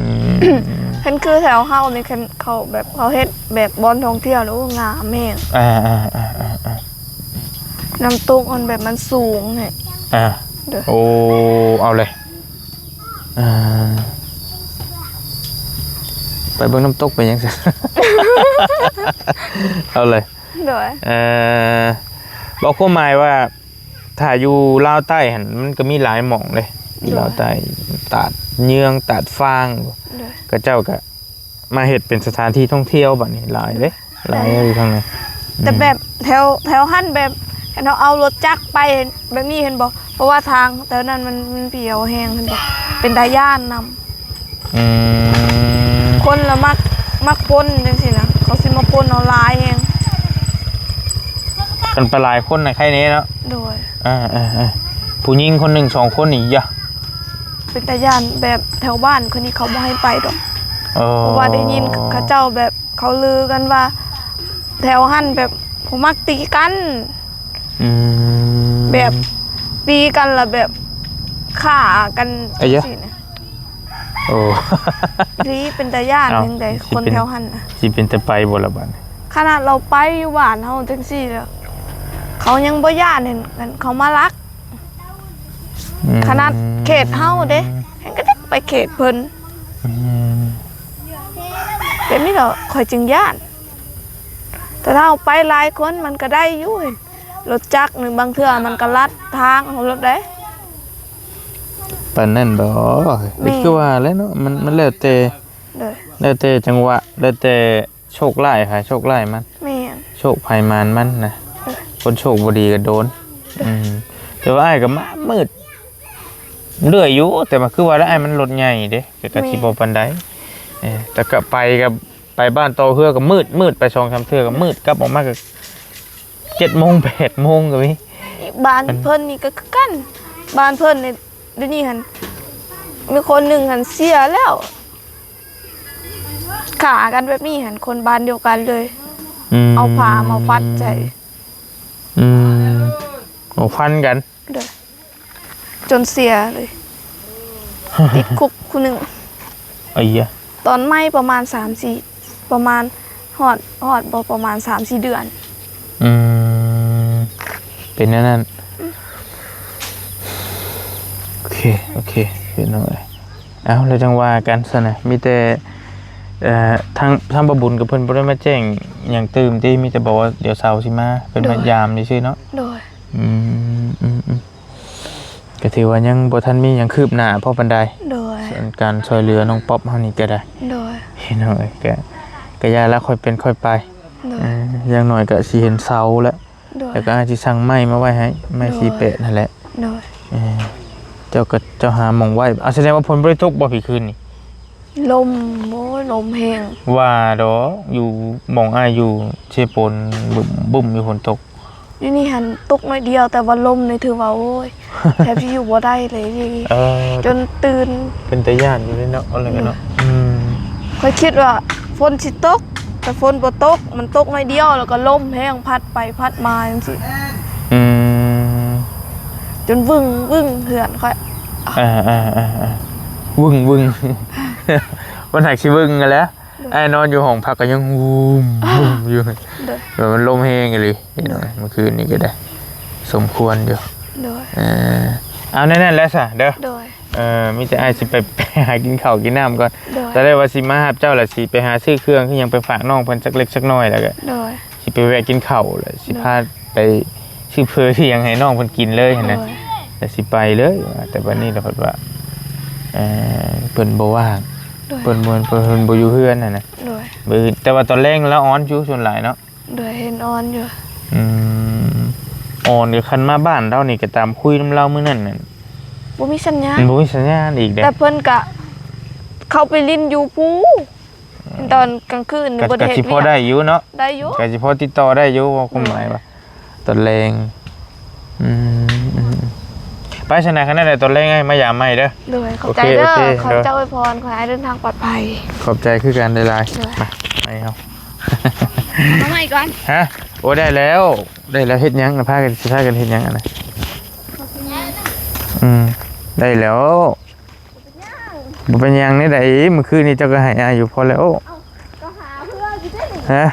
ອືມ ເຫັນຄືແຖວເຮົານີ້ ຄັນເຂົາແບບ ເຂົາເຮັດແບບບ່ອນທ່ອງທ່ຽວ ໂອ້ ງາມແຮງ ອ່າໆໆໆໆ ນ້ຳຕົກມັນແບບມັນສູງແຮງ ອ່າ ໂດຍ ໂອ້ ເອົາເລີຍ ອ່າ ໄປເບິ່ງນ້ຳຕົກໄປຫຍັງຊັ້ນ ເອົາເລີຍ ໂດຍ ເອີ ບອກຄວາມໝາຍວ່າ ຖ້າຢູ່ລາວໃຕ້ຫັ້ນ ມັນກໍມີຫຼາຍໝ່ອງເດ້ ຢູ່ ໂດຍ ລາວໃຕ້ ຕາດເຍືອງ ຕາດຟາງ ໂດຍ ເຂົາເຈົ້າກໍມາເຮັດເປັນສະຖານທີ່ທ່ອງທ່ຽວບັດນີ້ ຫຼາຍເດ້ ຫຼາຍຢູ່ທາງນັ້ນ ແຕ່ແບບ ອືມ ແຖວ ແຖວຫັ້ນແບບ ຄັນເຮົາເອົາລົດຈັກໄປແບບນີ້ ເຫັນບໍ່? ເພາະວ່າທາງແຖວນັ້ນມັນ ມັນປຽວແຮງ ເຫັນບໍ່? ເປັນຕາຢ້ານນຳ ອືມ ຄົນລະມັກ ມັກປົນຈັ່ງຊີ້ນະ ເຂົາຊິມາປົນເອົາຫຼາຍແຮງ ຄັນໄປຫຼາຍຄົນນະໄຄແດ່ເນາະ ໂດຍ ອ່າໆໆ ຜູ້ຍິງຄົນໜຶ່ງສອງຄົນນີ້ ຢາ ເປັນຕາຢ້ານ ແບບແຖວບ້ານຄົນນີ້ເຂົາບໍ່ໃຫ້ໄປດອກ ເອີ ເພາະວ່າໄດ້ຍິນເຂົາເຈົ້າແບບ ເຂົາລືກັນວ່າ ແຖວຫັ້ນແບບຜູ້ມັກຕີກັນ ອືມ ແບບຕີກັນລະແບບຂ້າກັນ ອາຍະ ຈັ່ງຊີ້ນະ ໂອ້ ດີ ເປັນຕາຢ້ານ ເອົ້າ ຈັ່ງໃດ ຊິເປັນ ຄົນແຖວຫັ້ນນະ ຊິເປັນຕາໄປບໍ່ລະບາດນີ້? ຂະໜາດເຮົາໄປຢູ່ບ້ານເຮົາຈັ່ງຊີ້ລະ ເຂົາຍັງບໍ່ຢ້ານ ເຫັນເຂົາມາລັກ ອືມ ຂະໜາດເຂດເຮົາເດ້ ແຮ່ງກະຈັກໄປເຂດເພິ່ນ ອືມ ແບບນີ້ລະຂ້ອຍຈຶ່ງຢ້ານ ແຕ່ຖ້າເຮົາໄປຫຼາຍຄົນມັນກະໄດ້ຢູ່ ລົດຈັກນີ້ບາງເທື່ອມັນກະລັດທາງເຮົາໂລດເດ້ ປານນັ້ນບໍ່? ແມ່ນ ຄືວ່າແຫຼະເນາະ ມັນ ມັນແລ້ວແຕ່ ໂດຍ ແລ້ວແຕ່ຈັງຫວະ ແລ້ວແຕ່ ໂຊກຮ້າຍໃຜໂຊກຮ້າຍມັນ ແມ່ນ ໂຊກໃຜໝານມັນນະ ເອີ ຄົນໂຊກບໍ່ດີກໍໂດນ ເອີ ອືມ ແຕ່ວ່າອ້າຍກໍມາມືດເລື້ອຍຢູ່ ແຕ່ວ່າຄືວ່າແຫຼະ ອ້າຍມັນລົດໃຫຍ່ເດ້ ກໍ ກໍຊິ ແມ່ນ ບໍ່ປານໃດ ເອີ ແຕ່ກໍໄປ ກໍໄປບ້ານຕໍ່ເຮືອກໍມືດ ມືດໄປສອງສາມເທື່ອກໍມືດ ກັບອອກມາກໍເຈັດໂມງແປດໂມງກໍມີ ບ້ານເພິ່ນນີ້ກໍຄືກັນ ບ້ານເພິ່ນນີ້ ດຽວນີ້ຫັ້ນ ມີຄົນໜຶ່ງຫັ້ນເສຍແລ້ວ ຂ້າກັນແບບນີ້ຫັ້ນ ຄົນບ້ານດຽວກັນເລີຍ ອືມ ເອົາຜ້າມາພັນໃສ່ ອືມ ໂອ້ ຟັນກັນ ໂດຍ ຈົນເສຍເລີຍ ຕິດຄຸກຜູ້ໜຶ່ງ ໄອ້ຍະ ຕອນໄໝ້ປະມານສາມສີ່ ປະມານ ຮອດ ຮອດບໍ່ປະມານສາມສີ່ເດືອນ ອືມ ເປັນແນວນັ້ນ ອືມ ໂອເຄ ໂອເຄ ພີ່ນ້ອງເອີຍ ເອົາ ແລ້ວຈັ່ງວ່າກັນຊັ້ນນະ ມີແຕ່ ເອີ ທາງ ທາງບ່າວບຸນກັບເພິ່ນບໍ່ໄດ້ມາແຈ້ງຫຍັງຕື່ມຕິ ມີແຕ່ບອກວ່າດຽວເຊົ້າຊິມາ ເພິ່ນມາ ໂດຍ ຢາມຊື່ໆເນາະ ໂດຍ ອືມ ອືມ ອືມ ກໍຖືວ່າຍັງບໍ່ທັນມີຫຍັງຄືບໜ້າພໍປານໃດ ໂດຍ ສ່ວນການຊ່ວຍເຫຼືອນ້ອງປັອບເຮົານີ້ກໍໄດ້ ໂດຍ ພີ່ນ້ອງເອີຍ ກໍ ກໍຢ່າລະ ຄ່ອຍເປັນຄ່ອຍໄປ ໂດຍ ເອີ ຢ່າງໜ້ອຍກໍຊິເຫັນເສົາແລ້ວ ໂດຍ ແລ້ວກໍອາດຊິສັ່ງໄມ້ມາໄວ້ໃຫ້ ໄມ້ ໂດຍ ສີ່ແປດຫັ້ນແຫຼະ ໂດຍ ເອີ ເຈົ້າກໍ ເຈົ້າຫາໝ່ອງໄວ້ ອາ ສະແດງວ່າຝົນບໍ່ໄດ້ຕົກບໍ່ ພີ້ຄືນນີ້? ລົມ ໂອ້ຍ ລົມແຮງ ວ່າດອກ ຢູ່ໝ່ອງອ້າຍຢູ່ເຊໂປນ ບຶ້ມໆ ຢູ່ຝົນຕົກ ຢູ່ນີ້ຫັ້ນຕົກໜ້ອຍດຽວ ແຕ່ວ່າລົມນີ້ຖືວ່າ ໂອ້ຍ ແທບຊິຢູ່ບໍ່ໄດ້ເລີຍ ເອີ ຈົນຕື່ນ ເປັນຕາຢ້ານຢູ່ເດເນາະ ເອົາເລີຍເນາະ ໂດຍ ອືມ ຂ້ອຍຄິດວ່າຝົນຊິຕົກ ແຕ່ຝົນບໍ່ຕົກ ມັນຕົກໜ້ອຍດຽວ ແລ້ວກໍລົມແຮງພັດໄປພັດມາຈັ່ງຊີ້ ອືມ ຈົນວຶ້ງໆ ເຮືອນຂ້ອຍ ເອີໆໆໆ ວຶ້ງໆ ມັນຫາກຊິວຶ້ງຫັ້ນແຫຼະ ໂດຍ ອ້າຍນອນຢູ່ຫ້ອງພັກກໍຍັງວຶ້ມ ວຶ້ມຢູ່ ໂດຍ ແບບມັນລົມແຮງອີ່ຫຼີ ໂດຍ ເມື່ອຄືນນີ້ກໍໄດ້ ສົມຄວນຢູ່ ໂດຍ ເອີ ເອົາແນວນັ້ນແຫຼະຊະເດີ ໂດຍ ເອີ ມີແຕ່ອ້າຍຊິໄປ ໄປຫາກິນເຂົ້າກິນນ້ຳກ່ອນ ໂດຍ ຕອນແລກວ່າຊິມາຮັບເຈົ້າ ແລ້ວຊິໄປຫາຊື້ເຄື່ອງອີ່ຫຍັງໄປຝາກນ້ອງເພິ່ນຈັກເລັກຈັກນ້ອຍ ແລ້ວກໍ ໂດຍ ຊິໄປແວະກິນເຂົ້າ ແລ້ວຊິພາ ໂດຍ ໄປຊື້ເຝີຊື້ຫຍັງໃຫ້ນ້ອງເພິ່ນກິນເລີຍຫັ້ນນະ ໂດຍ ແລ້ວຊິໄປເລີຍ ແຕ່ບັດນີ້ລະເພິ່ນວ່າ ເອີ ເພິ່ນບໍ່ວ່າງ ໂດຍ ເພິ່ນບໍ່ ເພິ່ນບໍ່ຢູ່ເຮືອນຫັ້ນນະ ໂດຍ ມື້ ແຕ່ວ່າຕອນແລງລາວອອນຢູ່ສ່ວນຫຼາຍເນາະ ໂດຍ ເຫັນອອນຢູ່ ອືມ ອ່ອນ ກໍຄັນມາບ້ານລາວນີ້ກໍຕາມຄຸຍນຳລາວມື້ນັ້ນນັ້ນ ບໍ່ມີສັນຍານ ມັນບໍ່ມີສັນຍານອີກເດ້ ແຕ່ເພິ່ນກະເຂົ້າໄປຫຼິ້ນຢູ່ພູ້ ຕອນກາງຄືນນີ້ ກໍ ບໍ່ໄດ້ ກໍ ເຮັດ ຊິພໍໄດ້ຢູ່ເນາະ ໄດ້ຢູ່ ກໍຊິພໍຕິດຕໍ່ໄດ້ຢູ່ ເວົ້າຄວາມໝາຍວ່າ ຕອນແລງ ອືມ ອືມ ໄປຊັ້ນນະ ຄັນນັ້ນແຫຼະ ຕອນແລງໃຫ້ມາຢາມໃໝ່ເດີ ໂດຍ ຂອບໃຈເດີ ໂອເຄ ໂອເຄ ຂໍໃຫ້ເຈົ້າອວຍພອນ ຂໍໃຫ້ເດີນທາງປອດໄພ ຂອບໃຈຄືກັນຫຼາຍໆ ໂດຍ ມາ ໃຫ້ເຮົາ ເອົາໃໝ່ກ່ອນ ຮະ ໂອ້ ໄດ້ແລ້ວ ໄດ້ແລ້ວ ເຮັດຫຍັງນະ ພາກັນ ຊິພາກັນເຮັດຫຍັງຫັ້ນນະ ອືມ ໄດ້ແລ້ວ ບໍ່ເປັນຫຍັງແນວໃດ ມື້ຄືນນີ້ເຈົ້າກໍໃຫ້ອ້າຍຢູ່ ພໍແລ້ວ ເອົ້າ ກໍຫາເພື່ອຢູ່ເດ້ນີ້ ຮະ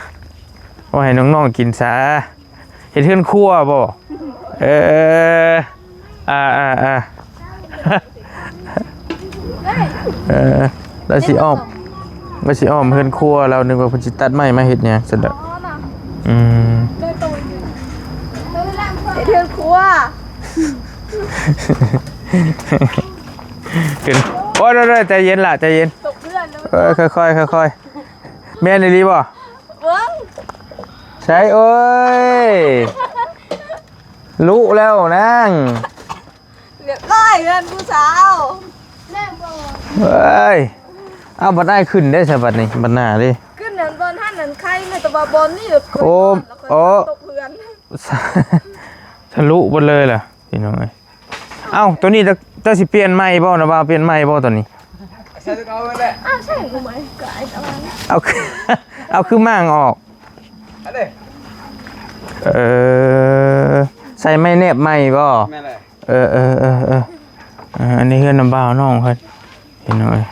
ເອົາໃຫ້ນ້ອງໆກິນຊາ ເຮັດເຮືອນຄົວບໍ່ ເອີ ອ່າໆໆ ເອີ ລາວຊິອ້ອມ ລາວຊິອ້ອມເຮືອນຄົວ ລາວນຶກວ່າເພິ່ນຊິຕັດໄມ້ມາເຮັດຫຍັງຊັ້ນດອກ ອືມ ເຮັດເຮືອນຄົວ ຂຶ້ນ ໂອ້ຍ ໂດຍໆ ໃຈເຢັນລະ ໃຈເຢັນ ຕົກເຮືອນ ເອີ ຄ່ອຍໆ ຄ່ອຍໆ ແມ່ນອີ່ຫຼີບໍ່? ເບິ່ງ ໃສ ໂອ້ຍ ລຸແລ້ວນາງ ຮຽບຮ້ອຍ ເຮືອນຜູ້ສາວ ເອີຍ ເອົາ ບັດອ້າຍຂຶ້ນໄດ້ຊະ ບັດນີ້ ບັດໜ້າເດ້ ຂຶ້ນນັ້ນ ບ່ອນຫັ້ນນັ້ນໄຄ ແຕ່ວ່າບ່ອນນີ້ ໂອ້ ແລ້ວກໍ ໂອ້ ຕົກເຮືອນ ທະລຸເບິດເລີຍລະ ພີ່ນ້ອງເອີຍ ເອົ້າ ໂຕນີ້ເຈົ້າຊິປ່ຽນໃໝ່ບໍ່ນະ ວ່າປ່ຽນໃໝ່ບໍ່ໂຕນີ້ ເອົາ ເອົາຄື ເອົາຄືມ້າງອອກ ເອີ ໃສ່ໄມ້ແນບໃໝ່ບໍ່ ແມ່ນແຫຼະ ເອີ ເອີ ເອີ ເອີ ອ່າ ອັນນີ້ເຮືອນນ້ຳບ່າວນ້ອງເພິ່ນ ພີ່ນ້ອງເອີຍ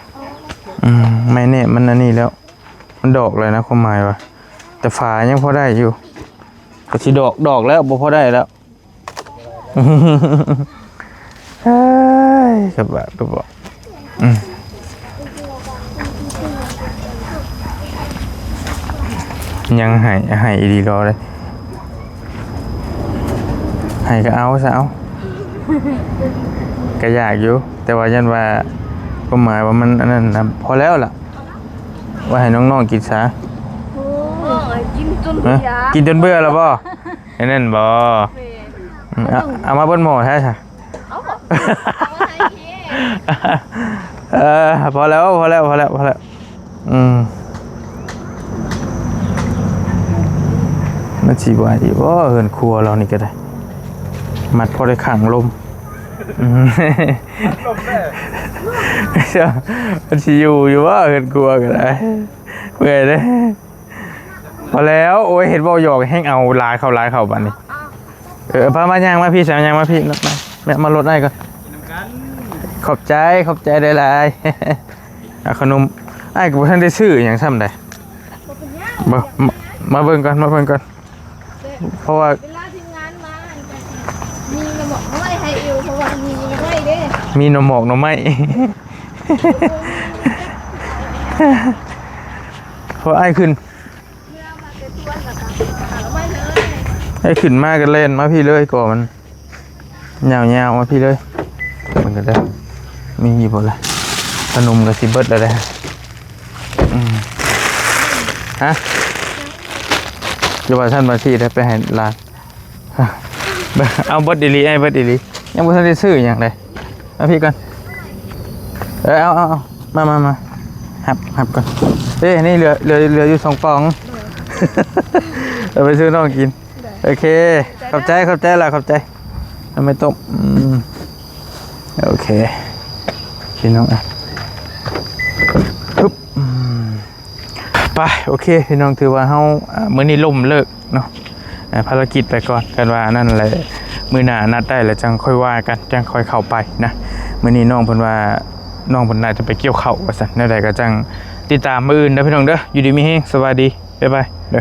ອືມ ໄມ້ແນບມັນອັນນີ້ແລ້ວ ມັນດອກແລ້ວນະ ຄວາມໝາຍວ່າ ແຕ່ຝາຍັງພໍໄດ້ຢູ່ ກໍຊິດອກ ດອກແລ້ວ ບໍ່ພໍໄດ້ແລ້ວ ເອີຍ ສະບາຍກະບອກ ອືມ ຍັງໃຫ້ ໃຫ້ອີ່ຫຼີລໍເດ້ ໃຫ້ກໍເອົາຊະ ເອົາ ກໍຢາກຢູ່ ແຕ່ວ່າຢ້ານວ່າ ຄວາມໝາຍວ່າມັນອັນນັ້ນນະ ພໍແລ້ວລະ ໄວ້ໃຫ້ນ້ອງໆກິນຊາ ໂອ້ຍ ກິນຈົນເບື່ອ ຮະ? ກິນຈົນເບື່ອແລ້ວບໍ່? ອັນນັ້ນບໍ່? ແມ່ນ ອືມ ເອົາ ເອົາມາເບິດໝໍ້ແທ້ຊະ ເອົາບໍ່? ເອີ ພໍແລ້ວ ພໍແລ້ວ ພໍແລ້ວ ພໍແລ້ວ ອືມ ມັນຊິໄຫວຢູ່ບໍ່ ເຮືອນຄົວເຮົານີ້ກໍໄດ້ ມັດພໍໄດ້ຂັງລົມ ອືມ ມັນຊິຢູ່ຢູ່ບໍ່ ເຮືອນຄົວກໍໄດ້ ເມື່ອຍເດ້ ພໍແລ້ວ ໂອ້ຍ ເຮັດເວົ້າຫຍອກແຮ່ງເອົາຫຼາຍເຂົ້າ ຫຼາຍເຂົ້າບາດນີ້ ເອີ ພາມາຍ່າງມາພີ້ ສາວຍ່າງມາພີ້ ມາ ມາລົດອ້າຍກ່ອນ ຂອບໃຈ ຂອບໃຈຫຼາຍໆ ເອົາຂະໜົມ ອ້າຍກໍບໍ່ທັນໄດ້ຊື້ຫຍັງຊ້ຳໃດ ບໍ່ ມາ ມາເບິ່ງກ່ອນ ມາເບິ່ງກ່ອນ ເພາະວ່າ ເວລາທີມງານມາ ມີໜໍ່ໝອກໜໍ່ໄມ້ໃຫ້ຢູ່ ເພາະວ່າມີໜໍ່ໄມ້ເດ້ ມີໜໍ່ໝອກໜໍ່ໄມ້ ເພາະອ້າຍຂຶ້ນ ເມື່ອມາແຕ່ສວນແລ້ວກໍຫາໜໍ່ໄມ້ເລີຍ ອ້າຍຂຶ້ນມາກໍແລ່ນມາພີ້ເລີຍ ກໍມັນ ຍາວໆມາພີ້ເລີຍ ເບິ່ງກັນເດີ ມີຢູ່ບໍ່ລະ ຂະໜົມກໍຊິເບິດແລ້ວເດ້ ອືມ ຮະ ຢ່າວ່າຊັ້ນວ່າຊີ້ເດີ ໄປໃຫ້ຫຼານ ເອົາເບິດອີ່ຫຼີ ອ້າຍເບິດອີ່ຫຼີ ຍັງບໍ່ທັນໄດ້ຊື້ຫຍັງເດ້ ມາພີ້ກ່ອນ ເອີ ເອົາ ເອົາ ເອົາ ມາ ມາ ມາ ຮັບ ຮັບກ່ອນ ເອີ ນີ້ເຫຼືອ ເຫຼືອ ເຫຼືອຢູ່ສອງປ່ອງ ເອົາໄປສູ່ນ້ອງກິນ ໂອເຄ ຂອບໃຈ ຂອບໃຈຫຼາຍ ຂອບໃຈ ເອົາໄປຕົ້ມ ອືມ ໂອເຄ ພີ່ນ້ອງ ອຶບ ອືມ ໄປ ໂອເຄ ພີ່ນ້ອງ ຖືວ່າເຮົາ ອາ ມື້ນີ້ລົ້ມເລີກເນາະ ອາ ພາລະກິດໄປກ່ອນ ຄັນວ່າອັນນັ້ນແຫຼະ ມື້ໜ້ານັດໄດ້ແລ້ວຈັ່ງຄ່ອຍວ່າກັນ ຈັ່ງຄ່ອຍເຂົ້າໄປນະ ມື້ນີ້ນ້ອງເພິ່ນວ່າ ນ້ອງເພິ່ນໜ້າຈະໄປກ່ຽວເຂົ້າວ່າຊັ້ນ ແນວໃດກໍຈັ່ງຕິດຕາມມື້ອື່ນເດີ ພີ່ນ້ອງເດີ ຢູ່ດີມີແຮງ ສະບາຍດີ ບາຍບາຍ ເດີ.